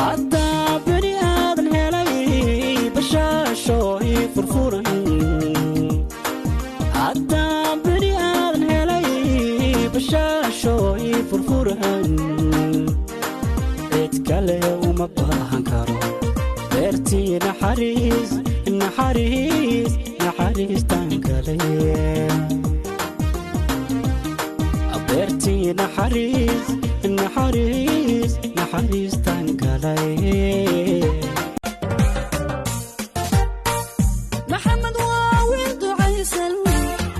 Haddaa beri aadan helay bashaasho ii furfuran, haddaa beri aadan helay bashaasho ii furfuran, cid kale uma baahan karo. Beertii naxariis, naxariis, naxariistan kale. Beertii naxariis, naxariis, naxariistan galay. Maxamed waa wiil ducaysan,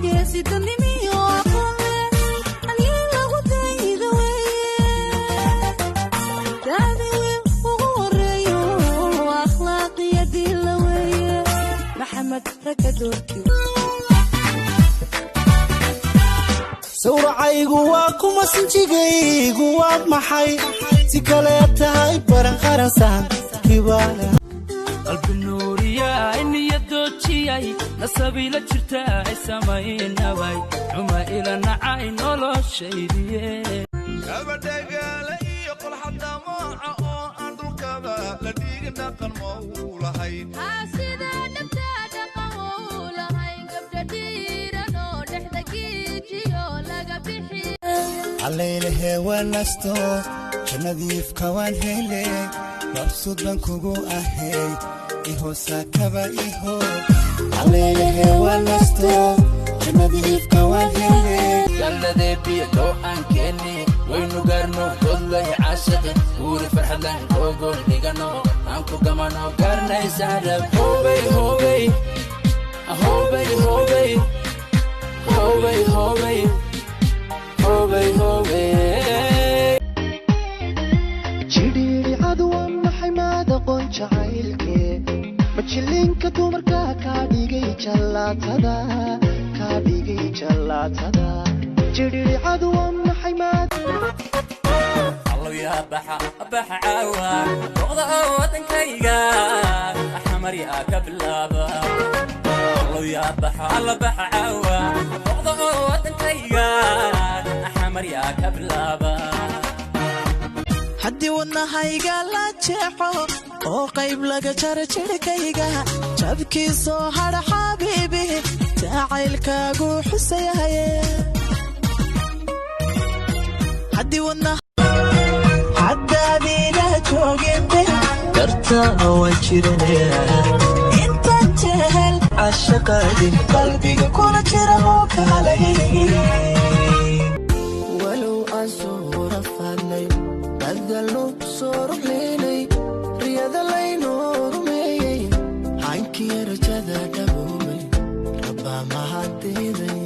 geesidanimiyo aqoon leh, halyey lagu dayda weeye. Daadi wiil ugu horeeyo, akhlaaqiyo diilla weeye. Maxamed ragga doorti. Sawracaygu waa kuma, sinjigaygu waa maxay? Si kale tahay baran qaransan kibaala. Qalbi nuuriyay, niyadoojiyay, nasabiila jirtaay, samaynabay xuma ila nacay noloshaydiye. Kabadhagaala iyo qolxadamooca oo aan dhulkaba la dhiigin, dhaqan ma uu lahayn. Sida dhabta dhaqan uu lahayn, gabdha dhiiran oo dhexda giijiyo laga bixi. Allaylehe waan nasto, jannadiifka waan hele, mabsuud baan kugu ahay, ihosaakaba iho. Allaylehe waan nasto, jannadiifka waan hele. Galladeebiyo aan keeni waynu gaarno, godlay caashiqi, guuri farxadlan, gogol dhigano, aan ku gamano gaarnaysaarab. Hobey hobey hobey hobey hobey hobey hobey hobey. Jidhiidhicadu waa maxay? Maad aqoon jacaylkee? Majilinka dumarka kaa dhigay jallaatada, kaa dhigay jallaatada. Jidhiidhicadu waa maxay? Maad Allow baxa baxa caawa boqda oo wadankayga xamaryaa ka bilaaba. Allow yaa baxa alla baxa caawa boqda oo wadankayga xamaryaa ka bilaaba. Haddii wadnahayga la jeexo oo qayb laga jaro jidhkayga, jabkiisoo hadha xabiibi jacaylkaagu xusayahaye. Haddii wadna haddaadiila jooginbe dartaa waan jiranaya, intaan jehel cashaqaadin qalbiga kula jira oo kaalay. Walow aan soo rafaadnay, badalno soo ruxlaynay, riyada laynoo rumeeyey, hankii rajada dhaboobay, rabbaa mahadiday.